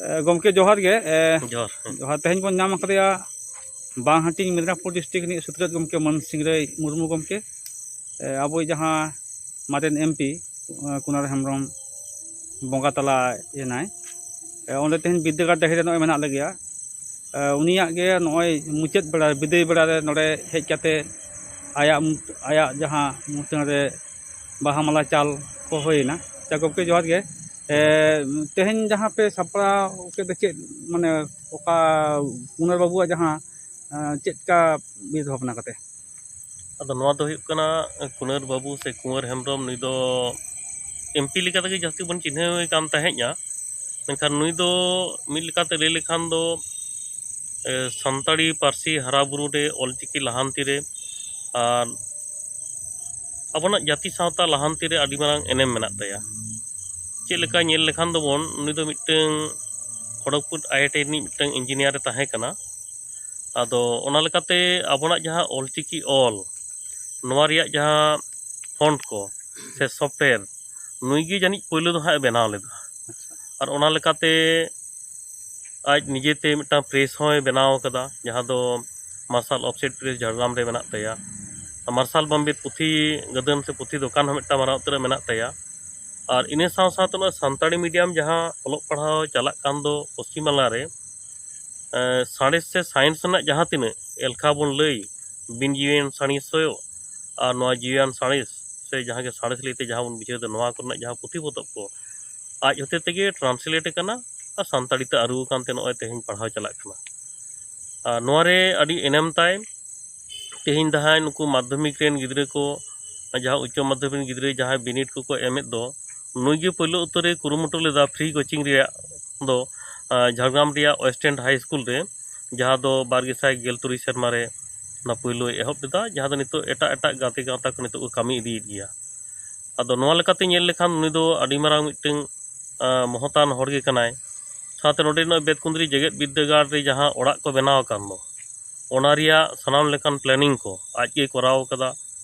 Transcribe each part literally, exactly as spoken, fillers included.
ᱮ, ᱜᱚᱢᱠᱮ ᱡᱚᱦᱟᱨ ᱜᱮ᱾ ᱮ, ᱡᱚᱦᱟᱨ᱾ ᱡᱚᱦᱟᱨ᱾ ᱛᱮᱦᱮᱧ ᱵᱚᱱ ᱧᱟᱢ ᱟᱠᱟᱫᱮᱭᱟ ᱵᱟᱝ ᱦᱟᱹᱴᱤᱧ ᱢᱮᱫᱽᱱᱟᱯᱩᱨ ᱰᱤᱥᱴᱨᱤᱠᱴ ᱨᱤᱱᱤᱡ ᱥᱩᱛᱨᱮᱛ ᱜᱚᱢᱠᱮ ᱢᱟᱹᱱ ᱥᱤᱝᱨᱟᱹᱭ ᱢᱩᱨᱢᱩ ᱜᱚᱢᱠᱮ᱾ ᱮ, ᱟᱵᱚᱭᱤᱡ ᱡᱟᱦᱟᱸ ᱢᱟᱨᱮᱱ ᱮᱢᱯᱤ, ᱮ, ᱠᱩᱱᱟᱨ ᱦᱮᱢᱵᱨᱚᱢ ᱵᱚᱸᱜᱟ ᱛᱟᱞᱟ ᱮᱱᱟᱭ᱾ ᱮ, ᱚᱸᱰᱮ ᱛᱮᱦᱮᱧ ᱵᱤᱨᱫᱟᱹᱜᱟᱲ ᱰᱟᱹᱦᱤ ᱨᱮ ᱱᱚᱜᱼᱚᱭ ᱢᱮᱱᱟᱜ ᱞᱮᱜᱮᱭᱟ᱾ ᱮ, ᱩᱱᱤᱭᱟᱜ ᱜᱮ ᱱᱚᱜᱼᱚᱭ ᱢᱩᱪᱟᱹᱫ ᱵᱮᱲᱟ, ᱵᱤᱫᱟᱹᱭ ᱵᱮᱲᱟ ᱨᱮ ᱱᱚᱰᱮ ᱦᱮᱡ ᱠᱟᱛᱮ ᱟᱭᱟᱜ, ᱟᱭᱟᱜ ᱡᱟᱦᱟᱸ ᱢᱩᱴᱷᱟᱹᱱ ᱨᱮ ᱵᱟᱦᱟ ᱢᱟᱞᱟ ᱪᱟᱞ ᱠᱚ ᱦᱩᱭᱮᱱᱟ᱾ ᱟᱪᱪᱷᱟ ᱜᱚᱢᱠᱮ, ᱡᱚᱦᱟᱨ ᱜᱮ᱾ ᱮ, ᱛᱮᱦᱮᱧ ᱡᱟᱦᱟᱸ ᱯᱮ ᱥᱟᱯᱲᱟᱣ ᱠᱮᱫ ᱫᱚ, ᱪᱮᱫ, ᱢᱟᱱᱮ, ᱚᱠᱟ ᱠᱩᱱᱟᱨ ᱵᱟᱹᱵᱩᱣᱟᱜ ᱡᱟᱦᱟᱸ, ᱮ, ᱪᱮᱫ ᱞᱮᱠᱟ ᱩᱭᱦᱟᱹᱨ ᱵᱷᱟᱵᱽᱱᱟ ᱠᱟᱛᱮ? ᱟᱫᱚ ᱱᱚᱣᱟ ᱫᱚ ᱦᱩᱭᱩᱜ ᱠᱟᱱᱟ, ᱠᱩᱱᱟᱨ ᱵᱟᱹᱵᱩ ᱥᱮ ᱠᱩᱸᱣᱟᱨ ᱦᱮᱢᱵᱨᱚᱢ, ᱱᱩᱭ ᱫᱚ ᱮᱢᱯᱤ ᱞᱮᱠᱟ ᱛᱮᱜᱮ ᱡᱟᱹᱥᱛᱤ ᱵᱚᱱ ᱪᱤᱱᱦᱟᱹᱣᱮ ᱠᱟᱱ ᱛᱟᱦᱮᱸᱫᱼᱟ᱾ ᱢᱮᱱᱠᱷᱟᱱ ᱱᱩᱭ ᱫᱚ ᱢᱤᱫ ᱞᱮᱠᱟᱛᱮ ᱞᱟᱹᱭ ᱞᱮᱠᱷᱟᱱ ᱫᱚ, ᱮ, ᱥᱟᱱᱛᱟᱲᱤ ᱯᱟᱹᱨᱥᱤ ᱦᱟᱨᱟ ᱵᱩᱨᱩ ᱨᱮ, ᱚᱞᱪᱤᱠᱤ ᱞᱟᱦᱟᱱᱛᱤ ᱨᱮ, ᱟᱨ ᱟᱵᱚᱱᱟᱜ ᱡᱟᱹᱛᱤ ᱥᱟᱶᱛᱟ ᱞᱟᱦᱟᱱᱛᱤ ᱨᱮ ᱟᱹᱰᱤ ᱢᱟᱨᱟᱝ ᱮᱱᱮᱢ ᱢᱮᱱᱟᱜ ᱛᱟᱭᱟ᱾ ᱪᱮᱫ ᱞᱮᱠᱟ ᱧᱮᱞ ᱞᱮᱠᱷᱟᱱ ᱫᱚᱵᱚᱱ, ᱩᱱᱤ ᱫᱚ ᱢᱤᱫᱴᱟᱝ ᱠᱷᱚᱲᱚᱜᱽᱯᱩᱨ ᱟᱭᱟᱭᱴᱤ ᱨᱤᱱᱤᱡ ᱢᱤᱫᱴᱟᱝ ᱤᱧᱡᱤᱱᱤᱭᱟᱨ ᱮ ᱛᱟᱦᱮᱸ ᱠᱟᱱᱟ᱾ ᱟᱫᱚ ᱚᱱᱟ ᱞᱮᱠᱟᱛᱮ ᱟᱵᱚᱱᱟᱜ ᱡᱟᱦᱟᱸ ᱚᱞᱪᱤᱠᱤ ᱚᱞ, ᱱᱚᱣᱟ ᱨᱮᱭᱟᱜ ᱡᱟᱦᱟᱸ ᱯᱷᱚᱱᱴ ᱠᱚ ᱥᱮ ᱥᱚᱯᱷᱴᱣᱮᱨ, ᱱᱩᱭ ᱜᱮ ᱡᱟᱹᱱᱤᱡ ᱯᱳᱭᱞᱳ ᱫᱚ ᱦᱟᱸᱜ ᱮ ᱵᱮᱱᱟᱣ ᱞᱮᱫᱟ᱾ ᱟᱨ ᱚᱱᱟ ᱞᱮᱠᱟᱛᱮ ᱟᱡ ᱱᱤᱡᱮᱛᱮ ᱢᱤᱫᱴᱟᱝ ᱯᱨᱮᱥ ᱦᱚᱸᱭ ᱵᱮᱱᱟᱣ ᱟᱠᱟᱫᱟ, ᱡᱟᱦᱟᱸ ᱫᱚ ᱢᱟᱨᱥᱟᱞ ᱚᱯᱷᱥᱮᱴ ᱯᱨᱮᱥ ᱡᱷᱟᱲᱜᱨᱟᱢ ᱨᱮ ᱢᱮᱱᱟᱜ ᱛᱟᱭᱟ᱾ ᱟᱨ ᱢᱟᱨᱥᱟᱞ ᱵᱟᱢᱵᱤᱨ ᱯᱩᱛᱷᱤ ᱜᱟᱹᱫᱟᱹᱱ ᱥᱮ ᱯᱩᱛᱷᱤ ᱫᱚᱠᱟᱱ ᱦᱚᱸ ᱢᱤᱫᱴᱟᱝ ᱢᱟᱨᱟᱝ ᱩᱛᱟᱹᱨᱟᱜ ᱢᱮᱱᱟᱜ ᱛᱟᱭᱟ᱾ ᱟᱨ ᱤᱱᱟᱹ ᱥᱟᱶ ᱥᱟᱶᱛᱮ ᱱᱚᱜᱼᱚᱭ ᱥᱟᱱᱛᱟᱲᱤ ᱢᱤᱰᱤᱭᱟᱢ ᱡᱟᱦᱟᱸ ᱚᱞᱚᱜ ᱯᱟᱲᱦᱟᱣ ᱪᱟᱞᱟᱜ ᱠᱟᱱ ᱫᱚ ᱯᱚᱥᱪᱤᱢ ᱵᱟᱝᱞᱟ ᱨᱮ, ᱮᱸ, ᱥᱟᱬᱮᱥ ᱥᱮ ᱥᱟᱭᱮᱱᱥ ᱨᱮᱱᱟᱜ ᱡᱟᱦᱟᱸ ᱛᱤᱱᱟᱹᱜ ᱮᱞᱠᱷᱟ ᱵᱚᱱ ᱞᱟᱹᱭ, ᱵᱤᱱ ᱡᱤᱣᱤᱭᱟᱱ ᱥᱟᱬᱮᱥ ᱦᱩᱭᱩᱜ ᱟᱨ ᱱᱚᱣᱟ ᱡᱤᱣᱤᱭᱟᱱ ᱥᱟᱬᱮᱥ ᱥᱮ ᱡᱟᱦᱟᱸ ᱜᱮ ᱥᱟᱬᱮᱥ ᱞᱟᱹᱭᱛᱮ ᱡᱟᱦᱟᱸ ᱵᱚᱱ ᱵᱩᱡᱷᱟᱹᱣ ᱮᱫᱟ, ᱱᱚᱣᱟ ᱠᱚᱨᱮᱱᱟᱜ ᱡᱟᱦᱟᱸ ᱯᱩᱛᱷᱤ ᱯᱚᱛᱚᱵ ᱠᱚ ᱟᱡ ᱦᱚᱛᱮ ᱛᱮᱜᱮ ᱴᱨᱟᱱᱥᱞᱮᱴ ᱟᱠᱟᱱᱟ ᱟᱨ ᱥᱟᱱᱛᱟᱲᱤ ᱛᱮ ᱟᱹᱨᱩ ᱟᱠᱟᱱ ᱛᱮ ᱱᱚᱜᱼᱚᱭ ᱛᱮᱦᱮᱧ ᱯᱟᱲᱦᱟᱣ ᱪᱟᱞᱟᱜ ᱠᱟᱱᱟ᱾ ᱟᱨ ᱱᱚᱣᱟ ᱨᱮ ᱟᱹᱰᱤ ᱮᱱᱮᱢ ᱛᱟᱭ᱾ ᱛᱮᱦᱮᱧ ᱡᱟᱦᱟᱸᱭ ᱱᱩᱠᱩ ᱢᱟᱫᱽᱫᱷᱚᱢᱤᱠ ᱨᱮᱱ ᱜᱤᱫᱽᱨᱟᱹ ᱠᱚ, ᱡᱟᱦᱟᱸ ᱩᱪᱪᱚ ᱢᱟᱫᱽᱫᱷᱚᱢᱤᱠ ᱜᱤᱫᱽᱨᱟᱹ ᱡᱟᱦᱟᱸᱭ ᱵᱤᱱᱤᱰ ᱠᱚᱠᱚ ᱮᱢᱮᱫ ᱫᱚ, ᱱᱩᱭ ᱜᱮ ᱯᱳᱭᱞᱳ ᱩᱛᱟᱹᱨᱮ ᱠᱩᱨᱩᱢᱩᱴᱩ ᱞᱮᱫᱟ ᱯᱷᱨᱤ ᱠᱳᱪᱤᱝ ᱨᱮᱭᱟᱜ ᱫᱚ, ᱟᱸ, ᱡᱷᱟᱲᱜᱨᱟᱢ ᱨᱮᱭᱟᱜ ᱳᱭᱮᱥᱴᱟᱨᱱ ᱦᱟᱭ ᱥᱠᱩᱞ ᱨᱮ, ᱡᱟᱦᱟᱸ ᱫᱚ ᱵᱟᱨ ᱜᱮᱥᱟᱭ ᱜᱮᱞ ᱛᱩᱨᱩᱭ ᱥᱮᱨᱢᱟ ᱨᱮ ᱚᱱᱟ ᱯᱳᱭᱞᱳᱭ ᱮᱦᱚᱵ ᱞᱮᱫᱟ, ᱡᱟᱦᱟᱸ ᱫᱚ ᱱᱤᱛᱚᱜ ᱮᱴᱟᱜ ᱮᱴᱟᱜ ᱜᱟᱛᱮ ᱜᱟᱶᱛᱟ ᱠᱚ ᱱᱤᱛᱚᱜ ᱠᱚ ᱠᱟᱹᱢᱤ ᱤᱫᱤᱭᱮᱫ ᱜᱮᱭᱟ᱾ ᱟᱫᱚ ᱱᱚᱣᱟ ᱞᱮᱠᱟᱛᱮ ᱧᱮᱞ ᱞᱮᱠᱷᱟᱱ ᱩᱱᱤ ᱫᱚ ᱟᱹᱰᱤ ᱢᱟᱨᱟᱝ ᱢᱤᱫᱴᱟᱝ, ᱟᱸ, ᱢᱚᱦᱚᱛᱟᱱ ᱦᱚᱲ ᱜᱮ ᱠᱟᱱᱟᱭ᱾ ᱥᱟᱶᱛᱮ ᱱᱚᱰᱮ ᱱᱚᱜᱼᱚᱭ ᱵᱮᱛᱠᱩᱸᱫᱽᱨᱤ ᱡᱮᱜᱮᱛ ᱵᱤᱨᱫᱟᱹᱜᱟᱲ ᱨᱮ ᱡᱟᱦᱟᱸ ᱚᱲᱟᱜ ᱠᱚ ᱵᱮᱱᱟᱣ ᱟᱠᱟᱱ ᱫᱚ, ᱚᱱᱟ ᱨᱮᱭᱟᱜ ᱥᱟᱱᱟᱢ ᱞᱮᱠᱟᱱ ᱯᱞᱮᱱᱤᱝ ᱠᱚ ᱟᱡ ᱜᱮᱭ ᱠᱚᱨᱟᱣ ᱟᱠᱟᱫᱟ᱾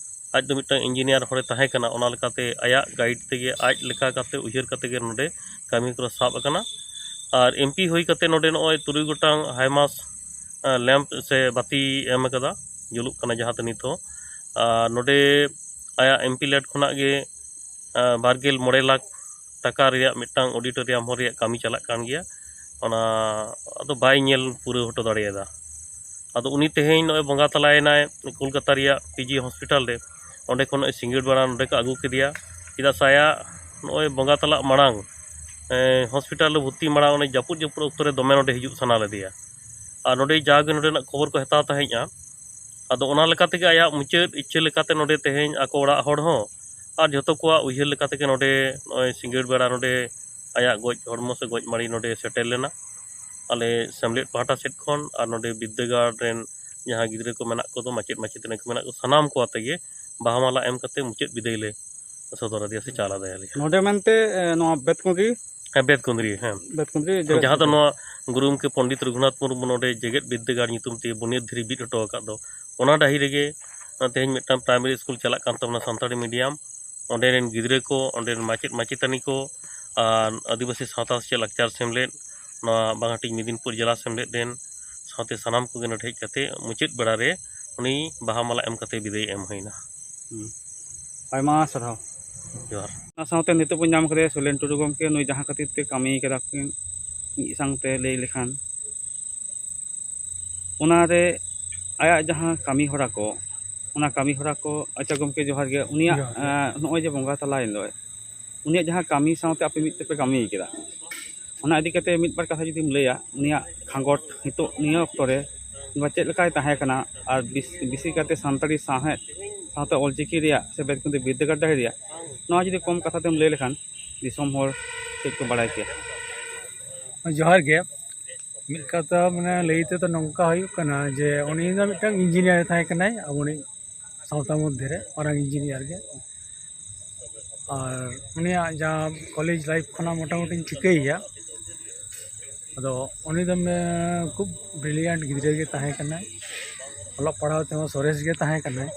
ᱟᱡ ᱫᱚ ᱢᱤᱫᱴᱟᱝ ᱤᱧᱡᱤᱱᱤᱭᱟᱨ ᱦᱚᱲᱮ ᱛᱟᱦᱮᱸ ᱠᱟᱱᱟ, ᱚᱱᱟ ᱞᱮᱠᱟᱛᱮ ᱟᱭᱟᱜ ᱜᱟᱭᱤᱰ ᱛᱮᱜᱮ, ᱟᱡ ᱞᱮᱠᱟ ᱠᱟᱛᱮ, ᱩᱭᱦᱟᱹᱨ ᱠᱟᱛᱮ ᱜᱮ ᱱᱚᱰᱮ ᱠᱟᱹᱢᱤ ᱠᱚ ᱥᱟᱵ ᱟᱠᱟᱱᱟ᱾ ᱟᱨ ᱮᱢᱯᱤ ᱦᱩᱭ ᱠᱟᱛᱮ ᱱᱚᱰᱮ ᱱᱚᱜᱼᱚᱭ ᱛᱩᱨᱩᱭ ᱜᱚᱴᱟᱝ ᱦᱟᱭᱢᱟᱥ ᱞᱮᱢᱯ ᱥᱮ ᱵᱟᱹᱛᱤ ᱮᱢ ᱠᱟᱫᱟ, ᱡᱩᱞᱩᱜ ᱠᱟᱱᱟ ᱡᱟᱦᱟᱸ ᱛᱮ ᱱᱤᱛ ᱦᱚᱸ᱾ ᱟᱨ ᱱᱚᱰᱮ ᱟᱭᱟᱜ ᱮᱢᱯᱤ ᱞᱮᱰ ᱠᱷᱚᱱᱟᱜ ᱜᱮ ᱵᱟᱨ ᱜᱮᱞ ᱢᱚᱬᱮ ᱞᱟᱠᱷ ᱴᱟᱠᱟ ᱨᱮᱭᱟᱜ ᱢᱤᱫᱴᱟᱝ ᱚᱰᱤᱴᱳᱨᱤᱭᱟᱢ ᱦᱚᱸ ᱨᱮᱭᱟᱜ ᱠᱟᱹᱢᱤ ᱪᱟᱞᱟᱜ ᱠᱟᱱ ᱜᱮᱭᱟ, ᱚᱱᱟ ᱟᱫᱚ ᱵᱟᱭ ᱧᱮᱞ ᱯᱩᱨᱟᱹᱣ ᱦᱚᱴᱚ ᱫᱟᱲᱮᱭᱟᱫᱟ᱾ ᱟᱫᱚ ᱩᱱᱤ ᱛᱮᱦᱮᱧ ᱱᱚᱜᱼᱚᱭ ᱵᱚᱸᱜᱟ ᱛᱟᱞᱟᱭᱮᱱᱟᱭ ᱠᱳᱞᱠᱟᱛᱟ ᱨᱮᱭᱟᱜ ᱯᱤᱡᱤ ᱦᱚᱥᱯᱤᱴᱟᱞ ᱨᱮ, ᱚᱸᱰᱮ ᱠᱷᱚᱱ ᱱᱚᱜᱼᱚᱭ ᱥᱤᱸᱜᱟᱹᱲ ᱵᱮᱲᱟ ᱱᱚᱸᱰᱮ ᱠᱚ ᱟᱹᱜᱩ ᱠᱮᱫᱮᱭᱟ᱾ ᱪᱮᱫᱟᱜ ᱥᱮ ᱟᱭᱟᱜ ᱱᱚᱜᱼᱚᱭ ᱵᱚᱸᱜᱟ ᱛᱟᱞᱟᱜ ᱢᱟᱲᱟᱝ, ᱮᱸ, ᱦᱚᱥᱯᱤᱴᱟᱞ ᱨᱮ ᱵᱷᱚᱨᱛᱤ ᱢᱟᱲᱟᱝ ᱚᱱᱮ ᱡᱟᱹᱯᱩᱫ ᱡᱟᱹᱯᱩᱫ ᱚᱠᱛᱚ ᱨᱮ ᱫᱚᱢᱮ ᱱᱚᱸᱰᱮ ᱦᱤᱡᱩᱜ ᱥᱟᱱᱟ ᱞᱮᱫᱮᱭᱟ᱾ ᱟᱨ ᱱᱚᱸᱰᱮ ᱡᱟᱜᱮ ᱱᱚᱸᱰᱮᱱᱟᱜ ᱠᱷᱚᱵᱚᱨ ᱠᱚ ᱦᱟᱛᱟᱣ ᱛᱟᱦᱮᱸᱫᱼᱟ᱾ ᱟᱫᱚ ᱚᱱᱟ ᱞᱮᱠᱟ ᱛᱮᱜᱮ ᱟᱭᱟᱜ ᱢᱩᱪᱟᱹᱫ ᱤᱪᱪᱷᱟᱹ ᱞᱮᱠᱟᱛᱮ ᱱᱚᱸᱰᱮ ᱛᱮᱦᱮᱧ ᱟᱠᱚ ᱚᱲᱟᱜ ᱦᱚᱲ ᱦᱚᱸ ᱟᱨ ᱡᱷᱚᱛᱚ ᱠᱚᱣᱟᱜ ᱩᱭᱦᱟᱹᱨ ᱞᱮᱠᱟ ᱛᱮᱜᱮ ᱱᱚᱸᱰᱮ ᱱᱚᱜᱼᱚᱭ ᱥᱤᱸᱜᱟᱹᱲ ᱵᱮᱲᱟ ᱱᱚᱸᱰᱮ ᱟᱭᱟᱜ ᱜᱚᱡ ᱦᱚᱲᱢᱚ ᱥᱮ ᱜᱚᱡ ᱢᱟᱹᱲᱤ ᱱᱚᱸᱰᱮ ᱥᱮᱴᱮᱨ ᱞᱮᱱᱟ᱾ ᱟᱞᱮ ᱥᱮᱢᱞᱮᱫ ᱯᱟᱦᱴᱟ ᱥᱮᱫ ᱠᱷᱚᱱ ᱟᱨ ᱱᱚᱸᱰᱮ ᱵᱤᱨᱫᱟᱹᱜᱟᱲ ᱨᱮᱱ ᱡᱟᱦᱟᱸ ᱜᱤᱫᱽᱨᱟᱹ ᱠᱚ ᱢᱮᱱᱟᱜ ᱠᱚᱫᱚ, ᱢᱟᱪᱮᱫ ᱢᱟᱪᱮᱛᱟᱹᱱᱤ ᱠᱚ ᱢᱮᱱᱟᱜ ᱠᱚ, ᱥᱟᱱᱟᱢ ᱠᱚ ᱟᱛᱮ ᱜᱮ ᱵᱟᱦᱟ ᱢᱟᱞᱟ ᱮᱢ ᱠᱟᱛᱮ ᱢᱩᱪᱟᱹᱫ ᱵᱤᱫᱟᱹᱭ ᱞᱮ ᱥᱚᱫᱚᱨ ᱟᱫᱮᱭᱟ ᱥᱮ ᱪᱟᱞ ᱟᱫᱮᱭᱟᱞᱮ᱾ ᱱᱚᱰᱮ ᱢᱮᱱᱛᱮ, ᱮ, ᱱᱚᱣᱟ ᱵᱮᱛᱠᱩᱸᱫᱽᱨᱤ? ᱦᱮᱸ, ᱵᱮᱛᱠᱩᱸᱫᱽᱨᱤ, ᱦᱮᱸ᱾ ᱵᱮᱛᱠᱩᱸᱫᱽᱨᱤ ᱡᱮᱜᱮᱛ ᱡᱟᱦᱟᱸ ᱫᱚ ᱵᱤᱨᱫᱟᱹᱜᱟᱲ᱾ ᱱᱚᱣᱟ ᱜᱩᱨᱩ ᱜᱚᱢᱠᱮ ᱯᱚᱱᱰᱤᱛ ᱨᱚᱜᱷᱩᱱᱟᱛᱷ ᱢᱩᱨᱢᱩ ᱱᱚᱰᱮ ᱡᱮᱜᱮᱛ ᱵᱤᱨᱫᱟᱹᱜᱟᱲ ᱧᱩᱛᱩᱢ ᱛᱮ ᱵᱩᱱᱤᱭᱟᱹᱫ ᱫᱷᱤᱨᱤ ᱵᱤᱫ ᱦᱚᱴᱚ ᱟᱠᱟᱫ ᱫᱚ, ᱚᱱᱟ ᱰᱟᱹᱦᱤ ᱨᱮᱜᱮ ᱛᱮᱦᱮᱧ ᱢᱤᱫᱴᱟᱝ ᱯᱨᱟᱭᱢᱟᱨᱤ ᱥᱠᱩᱞ ᱪᱟᱞᱟᱜ ᱠᱟᱱ ᱛᱟᱵᱚᱱᱟ, ᱥᱟᱱᱛᱟᱲᱤ ᱢᱤᱰᱤᱭᱟᱢ᱾ ᱚᱸᱰᱮ ᱨᱮᱱ ᱜᱤᱫᱽᱨᱟᱹ ᱠᱚ, ᱚᱸᱰᱮ ᱨᱮᱱ ᱢᱟᱪᱮᱫ ᱢᱟᱪᱮᱛᱟᱹᱱᱤ ᱠᱚ ᱟᱨ ᱟᱹᱫᱤᱵᱟᱹᱥᱤ ᱥᱟᱶᱛᱟ ᱥᱮᱪᱮᱫ ᱞᱟᱠᱪᱟᱨ ᱥᱮᱢᱞᱮᱫ, ᱱᱚᱣᱟ ᱵᱟᱝᱦᱟᱴᱤᱧ ᱢᱮᱫᱤᱱᱯᱩᱨ ᱡᱮᱞᱟ ᱥᱮᱢᱞᱮᱫ ᱨᱮᱱ ᱥᱟᱶᱛᱮ ᱥᱟᱱᱟᱢ ᱠᱚᱜᱮ ᱱᱚᱰᱮ ᱦᱮᱡ ᱠᱟᱛᱮ ᱢᱩᱪᱟᱹᱫ ᱵᱮᱲᱟ ᱨᱮ ᱩᱱᱤ ᱵᱟᱦᱟ ᱢᱟᱞᱟ ᱮᱢ ᱠᱟᱛᱮ ᱵᱤᱫᱟᱹᱭ ᱮᱢ ᱦᱩᱭᱱᱟ᱾ ᱦᱩᱸ᱾ ᱟᱭᱢᱟ ᱥᱟᱨᱦᱟᱣ᱾ ᱡᱚᱦᱟᱨ᱾ ᱚᱱᱟ ᱥᱟᱶᱛᱮ ᱱᱤᱛᱚᱜ ᱵᱚᱱ ᱧᱟᱢ ᱠᱟᱫᱮᱭᱟ ᱥᱚᱞᱮᱱ ᱴᱩᱰᱩ ᱜᱚᱢᱠᱮ, ᱱᱩᱭ ᱡᱟᱦᱟᱸ ᱠᱷᱟᱹᱛᱤᱨ ᱛᱮ ᱠᱟᱹᱢᱤ ᱠᱟᱫᱟ ᱠᱤᱱ ᱢᱤᱫ ᱥᱟᱶᱛᱮ ᱞᱟᱹᱭ ᱞᱮᱠᱷᱟᱱ, ᱚᱱᱟᱨᱮ ᱟᱭᱟᱜ ᱡᱟᱦᱟᱸ ᱠᱟᱹᱢᱤ ᱦᱚᱨᱟ ᱠᱚ, ᱚᱱᱟ ᱠᱟᱹᱢᱤ ᱦᱚᱨᱟ ᱠᱚ, ᱟᱪᱪᱷᱟ ᱜᱚᱢᱠᱮ ᱡᱚᱦᱟᱨ ᱜᱮ, ᱩᱱᱤᱭᱟᱜ, ᱡᱚᱦᱟᱨ ᱜᱮ᱾ ᱮᱸ, ᱱᱚᱜᱼᱚᱭ ᱡᱮ ᱵᱚᱸᱜᱟ ᱛᱟᱞᱟᱭᱮᱱ ᱫᱚᱭ, ᱩᱱᱤᱭᱟᱜ ᱡᱟᱦᱟᱸ ᱠᱟᱹᱢᱤ ᱥᱟᱶᱛᱮ ᱟᱯᱮ ᱢᱤᱫ ᱛᱮᱯᱮ ᱠᱟᱹᱢᱤ ᱠᱮᱫᱟ, ᱚᱱᱟ ᱤᱫᱤ ᱠᱟᱛᱮ ᱢᱤᱫ ᱵᱟᱨ ᱠᱟᱛᱷᱟ ᱡᱩᱫᱤᱢ ᱞᱟᱹᱭᱟ, ᱩᱱᱤᱭᱟᱜ ᱠᱷᱟᱸᱜᱚᱴ ᱱᱤᱛᱚᱜ ᱱᱤᱭᱟᱹ ᱚᱠᱛᱚ ᱨᱮ ᱠᱤᱝᱵᱟ ᱪᱮᱫ ᱞᱮᱠᱟᱭ ᱛᱟᱦᱮᱸ ᱠᱟᱱᱟ, ᱟᱨ ᱵᱤᱥ-, ᱵᱮᱥᱤ ᱠᱟᱛᱮ ᱥᱟᱱᱛᱟᱲᱤ ᱥᱟᱶᱦᱮᱫ ᱥᱟᱶᱛᱮ ᱚᱞᱪᱤᱠᱤ ᱨᱮᱭᱟᱜ ᱥᱮ ᱵᱮᱛᱠᱩᱸᱫᱽᱨᱤ ᱵᱤᱨᱫᱟᱹᱜᱟᱲ ᱰᱟᱹᱦᱤ ᱨᱮᱭᱟᱜ, ᱱᱚᱣᱟ ᱡᱩᱫᱤ ᱠᱚᱢ ᱠᱟᱛᱷᱟ ᱛᱮᱢ ᱞᱟᱹᱭ ᱞᱮᱠᱷᱟᱱ ᱫᱤᱥᱚᱢ ᱦᱚᱲ ᱪᱮᱫ ᱠᱚ ᱵᱟᱲᱟᱭ ᱠᱮᱭᱟ? ᱡᱚᱦᱟᱨ ᱜᱮ᱾ ᱢᱤᱫ ᱠᱟᱛᱷᱟ ᱢᱟᱱᱮ ᱞᱟᱹᱭ ᱛᱮᱫᱚ ᱱᱚᱝᱠᱟ ᱦᱩᱭᱩᱜ ᱠᱟᱱᱟ ᱡᱮ ᱩᱱᱤ ᱫᱚ ᱢᱤᱫᱴᱟᱝ ᱤᱧᱡᱤᱱᱤᱭᱟᱨ ᱮ ᱛᱟᱦᱮᱸ ᱠᱟᱱᱟᱭ, ᱟᱵᱚᱱᱤᱡ ᱥᱟᱶᱛᱟ ᱢᱚᱫᱽᱫᱷᱮ ᱨᱮ ᱢᱟᱨᱟᱝ ᱤᱧᱡᱤᱱᱤᱭᱟᱨ ᱜᱮ᱾ ᱟᱨ ᱩᱱᱤᱭᱟᱜ ᱡᱟᱦᱟᱸ ᱠᱚᱞᱮᱡᱽ ᱞᱟᱭᱤᱯᱷ ᱠᱷᱚᱱᱟᱜ ᱢᱚᱴᱟᱢᱩᱴᱤᱧ ᱴᱷᱤᱠᱟᱹᱭᱮᱭᱟ᱾ ᱟᱫᱚ ᱩᱱᱤ ᱫᱚ ᱢᱮ-, ᱠᱷᱩᱵ ᱵᱨᱤᱞᱤᱭᱟᱱᱴ ᱜᱤᱫᱽᱨᱟᱹ ᱜᱮ ᱛᱟᱦᱮᱸ ᱠᱟᱱᱟᱭ᱾ ᱚᱞᱚᱜ ᱯᱟᱲᱦᱟᱣ ᱛᱮᱦᱚᱸ ᱥᱚᱨᱮᱥ ᱜᱮ ᱛᱟᱦᱮᱸ ᱠᱟᱱᱟᱭ᱾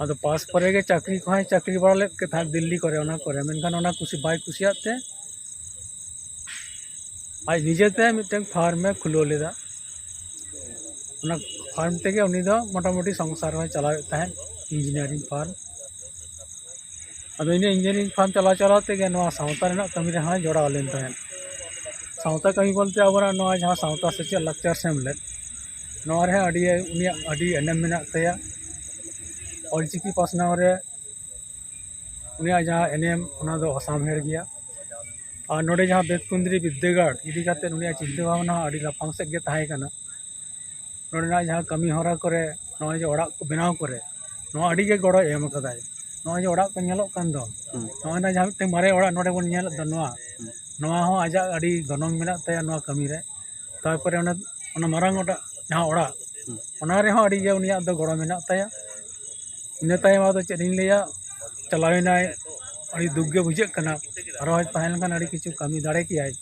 ᱟᱫᱚ ᱯᱟᱥ ᱯᱚᱨᱮ ᱜᱮ ᱪᱟᱹᱠᱨᱤ ᱠᱚᱦᱚᱸᱭ ᱪᱟᱹᱠᱨᱤ ᱵᱟᱲᱟ ᱞᱮᱫ ᱜᱮ ᱛᱟᱦᱮᱸᱫ ᱫᱤᱞᱞᱤ ᱠᱚᱨᱮ, ᱚᱱᱟ ᱠᱚᱨᱮ᱾ ᱢᱮᱱᱠᱷᱟᱱ ᱚᱱᱟ ᱠᱩᱥᱤ ᱵᱟᱭ ᱠᱩᱥᱤᱭᱟᱜ ᱛᱮ ᱟᱡ ᱱᱤᱡᱮᱛᱮ ᱢᱤᱫᱴᱟᱝ ᱯᱷᱟᱨᱢ ᱮ ᱠᱷᱩᱞᱟᱹᱣ ᱞᱮᱫᱟ᱾ ᱚᱱᱟ ᱯᱷᱟᱨᱢ ᱛᱮᱜᱮ ᱩᱱᱤ ᱫᱚ ᱢᱚᱴᱟᱢᱩᱴᱤ ᱥᱚᱝᱥᱟᱨ ᱦᱚᱸᱭ ᱪᱟᱞᱟᱣᱮᱫ ᱛᱟᱦᱮᱸᱫ, ᱤᱧᱡᱤᱱᱤᱭᱟᱨᱤᱝ ᱯᱷᱟᱨᱢ᱾ ᱟᱫᱚ ᱤᱱᱟᱹ ᱤᱧᱡᱤᱱᱤᱭᱟᱨᱤᱝ ᱯᱷᱟᱨᱢ ᱪᱟᱞᱟᱣ ᱪᱟᱞᱟᱣ ᱛᱮᱜᱮ ᱱᱚᱣᱟ ᱥᱟᱶᱛᱟ ᱨᱮᱱᱟᱜ ᱠᱟᱹᱢᱤ ᱨᱮᱦᱚᱸᱭ ᱡᱚᱲᱟᱣ ᱞᱮᱱ ᱛᱟᱦᱮᱸᱫ᱾ ᱥᱟᱶᱛᱟ ᱠᱟᱹᱢᱤ ᱵᱚᱞᱛᱮ ᱟᱵᱚᱱᱟᱜ ᱱᱚᱣᱟ ᱡᱟᱦᱟᱸ ᱥᱟᱶᱛᱟ ᱥᱮᱪᱮᱫ ᱞᱟᱠᱪᱟᱨ ᱥᱮᱢᱞᱮᱫ, ᱱᱚᱣᱟ ᱨᱮᱦᱚᱸ ᱟᱹᱰᱤ, ᱩᱱᱤᱭᱟᱜ ᱟᱹᱰᱤ ᱮᱱᱮᱢ ᱢᱮᱱᱟᱜ ᱛᱟᱭᱟ᱾ ᱚᱞᱪᱤᱠᱤ ᱯᱟᱥᱱᱟᱣ ᱨᱮ ᱩᱱᱤᱭᱟᱜ ᱡᱟᱦᱟᱸ ᱮᱱᱮᱢ, ᱚᱱᱟ ᱫᱚ ᱚᱥᱟᱢᱦᱮᱲ ᱜᱮᱭᱟ᱾ ᱟᱨ ᱱᱚᱰᱮ ᱡᱟᱦᱟᱸ ᱵᱮᱛᱠᱩᱸᱫᱽᱨᱤ ᱵᱤᱫᱽᱫᱟᱹᱜᱟᱲ ᱤᱫᱤ ᱠᱟᱛᱮ ᱩᱱᱤᱭᱟᱜ ᱪᱤᱱᱛᱟᱹ ᱵᱷᱟᱵᱽᱱᱟ ᱦᱚᱸ ᱟᱹᱰᱤ ᱞᱟᱯᱷᱟᱝ ᱥᱮᱫ ᱜᱮ ᱛᱟᱦᱮᱸ ᱠᱟᱱᱟ᱾ ᱱᱚᱰᱮᱱᱟᱜ ᱡᱟᱦᱟᱸ ᱠᱟᱹᱢᱤ ᱦᱚᱨᱟ ᱠᱚᱨᱮ, ᱱᱚᱜᱼᱚᱭ ᱡᱮ ᱚᱲᱟᱜ ᱠᱚ ᱵᱮᱱᱟᱣ ᱠᱚᱨᱮ, ᱱᱚᱣᱟ ᱟᱹᱰᱤ ᱜᱮ ᱜᱚᱲᱚᱭ ᱮᱢ ᱠᱟᱫᱟᱭ᱾ ᱱᱚᱜᱼᱚᱭ ᱡᱮ ᱚᱲᱟᱜ ᱠᱚ ᱧᱮᱞᱚᱜ ᱠᱟᱱ ᱫᱚ, ᱦᱩᱸ᱾ ᱱᱚᱜᱼᱚᱭ ᱱᱟ ᱡᱟᱦᱟᱸ ᱢᱤᱫᱴᱮᱱ ᱢᱟᱨᱮ ᱚᱲᱟᱜ ᱱᱚᱰᱮ ᱵᱚᱱ ᱧᱮᱞᱮᱫ ᱫᱚ, ᱱᱚᱣᱟ, ᱦᱩᱸ᱾ ᱱᱚᱣᱟ ᱦᱚᱸ ᱟᱡᱟᱜ ᱟᱹᱰᱤ ᱜᱚᱱᱚᱝ ᱢᱮᱱᱟᱜ ᱛᱟᱭᱟ ᱱᱚᱣᱟ ᱠᱟᱹᱢᱤ ᱨᱮ᱾ ᱛᱟᱨᱯᱚᱨᱮ ᱚᱱᱟ, ᱚᱱᱟ ᱢᱟᱨᱟᱝ ᱚᱲᱟᱜ, ᱡᱟᱦᱟᱸ ᱚᱲᱟᱜ, ᱦᱩᱸ᱾ ᱚᱱᱟ ᱨᱮᱦᱚᱸ ᱟᱹᱰᱤ ᱜᱮ ᱩᱱᱤᱭᱟᱜ ᱫᱚ ᱜᱚᱲᱚ ᱢᱮᱱᱟᱜ ᱛᱟᱭᱟ᱾ ᱤᱱᱟᱹ ᱛᱟᱭᱚᱢ ᱟᱫᱚ ᱪᱮᱫ ᱤᱧ ᱞᱟᱹᱭᱟ, ᱪᱟᱞᱟᱣᱮᱱᱟᱭ, ᱟᱹᱰᱤ ᱫᱩᱠ ᱜᱮ ᱵᱩᱡᱷᱟᱹᱜ ᱠᱟᱱᱟ᱾ ᱟᱨᱚ ᱦᱚᱭ ᱛᱟᱦᱮᱸ ᱞᱮᱱᱠᱷᱟᱱ ᱟᱹᱰᱤ ᱠᱤᱪᱷᱩ ᱠᱟᱹᱢᱤ ᱫᱟᱲᱮ ᱠᱮᱭᱟᱭ᱾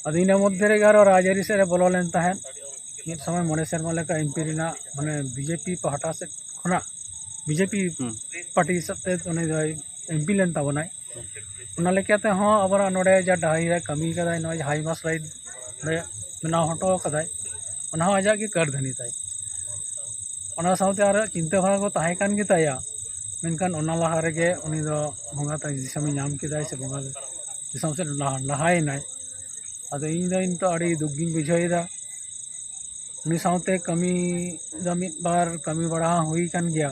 ᱟᱫᱚ ᱤᱱᱟᱹ ᱢᱚᱫᱽᱫᱷᱮ ᱨᱮᱜᱮ ᱟᱨᱚ ᱨᱟᱡᱽᱟᱹᱨᱤ ᱥᱮᱫ ᱮ ᱵᱚᱞᱚ ᱞᱮᱱ ᱛᱟᱦᱮᱸᱫ᱾ ᱢᱤᱫ ᱥᱚᱢᱚᱭ ᱢᱚᱬᱮ ᱥᱮᱨᱢᱟ ᱞᱮᱠᱟ ᱮᱢᱯᱤ ᱨᱮᱱᱟᱜ, ᱢᱟᱱᱮ, ᱵᱤᱡᱮᱯᱤ ᱯᱟᱦᱴᱟ ᱥᱮᱫ ᱠᱷᱚᱱᱟᱜ, ᱵᱤᱡᱮᱯᱤ ᱦᱩᱸ᱾ ᱯᱟᱨᱴᱤ ᱦᱤᱥᱟᱹᱵ ᱛᱮ ᱩᱱᱤ ᱫᱚᱭ ᱮᱢᱯᱤ ᱞᱮᱱ ᱛᱟᱵᱚᱱᱟᱭ᱾ ᱚᱱᱟ ᱞᱮᱠᱟᱛᱮ ᱦᱚᱸ ᱟᱵᱚᱱᱟᱜ ᱱᱚᱰᱮ ᱡᱟ ᱰᱟᱹᱦᱤ ᱨᱮ ᱠᱟᱹᱢᱤ ᱠᱟᱫᱟᱭ, ᱱᱚᱣᱟ ᱡᱟᱦᱟᱸ ᱦᱟᱭᱢᱟᱥ ᱞᱟᱭᱤᱱ ᱚᱸᱰᱮ ᱵᱮᱱᱟᱣ ᱦᱚᱴᱚ ᱠᱟᱫᱟᱭ, ᱚᱱᱟ ᱦᱚᱸ ᱟᱡᱟᱜ ᱜᱮ ᱠᱟᱹᱨᱫᱷᱟᱹᱱᱤ ᱛᱟᱭ᱾ ᱚᱱᱟ ᱥᱟᱶᱛᱮ ᱟᱨᱚ ᱪᱤᱱᱛᱟᱹ ᱵᱷᱟᱵᱽᱱᱟ ᱠᱚ ᱛᱟᱦᱮᱸ ᱠᱟᱱ ᱜᱮᱛᱟᱭᱟ, ᱢᱮᱱᱠᱷᱟᱱ ᱚᱱᱟ ᱞᱟᱦᱟ ᱨᱮᱜᱮ ᱩᱱᱤ ᱫᱚ ᱵᱚᱸᱜᱟ ᱛᱟᱭ ᱫᱤᱥᱚᱢᱮ ᱧᱟᱢ ᱠᱮᱫᱟᱭ, ᱥᱮ ᱵᱚᱸᱜᱟ ᱫᱤᱥᱚᱢ ᱥᱮᱫ ᱞᱟᱦᱟ, ᱞᱟᱦᱟᱭᱮᱱᱟᱭ᱾ ᱟᱫᱚ ᱤᱧ ᱫᱚ ᱱᱤᱛᱚᱜ ᱟᱹᱰᱤ ᱫᱩᱠ ᱜᱤᱧ ᱵᱩᱡᱷᱟᱹᱣᱮᱫᱟ᱾ ᱩᱱᱤ ᱥᱟᱶᱛᱮ ᱠᱟᱹᱢᱤ ᱫᱚ ᱢᱤᱫ ᱵᱟᱨ ᱠᱟᱹᱢᱤ ᱵᱟᱲᱟ ᱦᱚᱸ ᱦᱩᱭ ᱠᱟᱱ ᱜᱮᱭᱟ,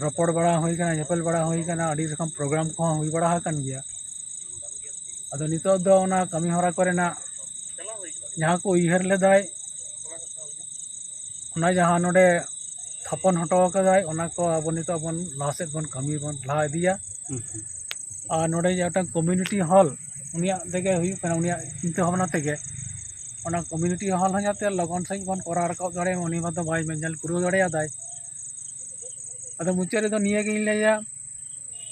ᱨᱚᱯᱚᱲ ᱵᱟᱲᱟ ᱦᱩᱭ ᱠᱟᱱᱟ, ᱧᱮᱯᱮᱞ ᱵᱟᱲᱟ ᱦᱩᱭ ᱠᱟᱱᱟ, ᱟᱹᱰᱤ ᱨᱚᱠᱚᱢ ᱯᱨᱳᱜᱨᱟᱢ ᱠᱚᱦᱚᱸ ᱦᱩᱭ ᱵᱟᱲᱟ ᱟᱠᱟᱱ ᱜᱮᱭᱟ᱾ ᱟᱫᱚ ᱱᱤᱛᱚᱜ ᱫᱚ ᱚᱱᱟ ᱠᱟᱹᱢᱤ ᱦᱚᱨᱟ ᱠᱚᱨᱮᱱᱟᱜ ᱡᱟᱦᱟᱸ ᱠᱚ ᱩᱭᱦᱟᱹᱨ ᱞᱮᱫᱟᱭ, ᱚᱱᱟ ᱡᱟᱦᱟᱸ ᱱᱚᱰᱮ ᱛᱷᱟᱯᱚᱱ ᱦᱚᱴᱚ ᱠᱟᱫᱟᱭ, ᱚᱱᱟ ᱠᱚ ᱟᱵᱚ ᱱᱤᱛᱚᱜ ᱵᱚᱱ ᱞᱟᱦᱟ ᱥᱮᱫ ᱵᱚᱱ ᱠᱟᱹᱢᱤ ᱵᱚᱱ ᱞᱟᱦᱟ ᱤᱫᱤᱭᱟ᱾ ᱦᱩᱸ, ᱦᱩᱸ᱾ ᱟᱨ ᱱᱚᱰᱮ ᱡᱮ ᱢᱤᱫᱴᱟᱝ ᱠᱚᱢᱤᱭᱩᱱᱤᱴᱤ ᱦᱚᱞ, ᱩᱱᱤᱭᱟᱜ ᱛᱮᱜᱮ ᱦᱩᱭᱩᱜ ᱠᱟᱱᱟ, ᱩᱱᱤᱭᱟᱜ ᱪᱤᱱᱛᱟᱹ ᱵᱷᱟᱵᱽᱱᱟ ᱛᱮᱜᱮ᱾ ᱚᱱᱟ ᱠᱚᱢᱤᱭᱩᱱᱤᱴᱤ ᱦᱚᱞ ᱦᱚᱸ ᱡᱟᱛᱮ ᱞᱚᱜᱚᱱ ᱥᱟᱺᱦᱤᱡ ᱵᱚᱱ ᱠᱚᱨᱟᱣ ᱨᱟᱠᱟᱵ ᱫᱟᱲᱮᱭᱟᱜ ᱢᱟ, ᱩᱱᱤ ᱢᱟᱛᱚ ᱵᱟᱭ ᱧᱮᱞ ᱯᱩᱨᱟᱹᱣ ᱫᱟᱲᱮᱭᱟᱫᱟᱭ᱾ ᱟᱫᱚ ᱢᱩᱪᱟᱹᱫ ᱨᱮᱫᱚ ᱱᱤᱭᱟᱹᱜᱤᱧ ᱞᱟᱹᱭᱟ,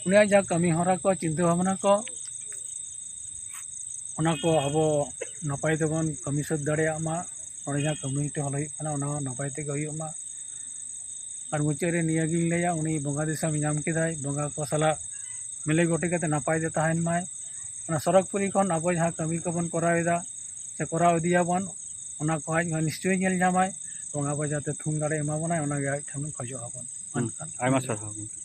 ᱩᱱᱤᱭᱟᱜ ᱡᱟᱦᱟᱸ ᱠᱟᱹᱢᱤ ᱦᱚᱨᱟ ᱠᱚ, ᱪᱤᱱᱛᱟᱹ ᱵᱷᱟᱵᱽᱱᱟ ᱠᱚ, ᱚᱱᱟ ᱠᱚ ᱟᱵᱚ ᱱᱟᱯᱟᱭ ᱛᱮᱵᱚᱱ ᱠᱟᱹᱢᱤ ᱥᱟᱹᱛ ᱫᱟᱲᱮᱭᱟᱜ ᱢᱟ᱾ ᱱᱚᱰᱮ ᱡᱟᱦᱟᱸ ᱠᱚᱢᱤᱭᱩᱱᱤᱴᱤ ᱦᱚᱞ ᱦᱩᱭᱩᱜ ᱠᱟᱱᱟ, ᱚᱱᱟ ᱦᱚᱸ ᱱᱟᱯᱟᱭ ᱛᱮᱜᱮ ᱦᱩᱭᱩᱜ ᱢᱟ᱾ ᱟᱨ ᱢᱩᱪᱟᱹᱫ ᱨᱮ ᱱᱤᱭᱟᱹᱜᱤᱧ ᱞᱟᱹᱭᱟ, ᱩᱱᱤ ᱵᱚᱸᱜᱟ ᱫᱤᱥᱚᱢ ᱧᱟᱢ ᱠᱮᱫᱟᱭ, ᱵᱚᱸᱜᱟ ᱠᱚ ᱥᱟᱞᱟᱜ ᱢᱤᱞᱮ ᱜᱚᱴᱮ ᱠᱟᱛᱮ ᱱᱟᱯᱟᱭ ᱛᱮ ᱛᱟᱦᱮᱱ ᱢᱟᱭ᱾ ᱚᱱᱟ ᱥᱚᱨᱚᱜᱽᱯᱩᱨᱤ ᱠᱷᱚᱱ ᱟᱵᱚ ᱡᱟᱦᱟᱸ ᱠᱟᱹᱢᱤ ᱠᱚᱵᱚᱱ ᱠᱚᱨᱟᱣ ᱮᱫᱟ ᱥᱮ ᱠᱚᱨᱟᱣ ᱤᱫᱤᱭᱟᱵᱚᱱ, ᱚᱱᱟ ᱠᱚ ᱟᱡ ᱱᱤᱥᱪᱚᱭ ᱧᱮᱞ ᱧᱟᱢᱟᱭ ᱮᱵᱚᱝ ᱟᱵᱚ ᱡᱟᱛᱮ ᱛᱷᱩᱢ ᱫᱟᱲᱮ ᱮᱢᱟ ᱵᱚᱱᱟᱭ, ᱚᱱᱟᱜᱮ ᱟᱡ ᱴᱷᱮᱱ ᱠᱷᱚᱡᱚᱜ ᱟᱵᱚᱱ᱾ ᱦᱩᱸ, ᱢᱮᱱᱠᱷᱟᱱ ᱟᱭᱢᱟ ᱥᱟᱨᱦᱟᱣ ᱜᱚᱢᱠᱮ᱾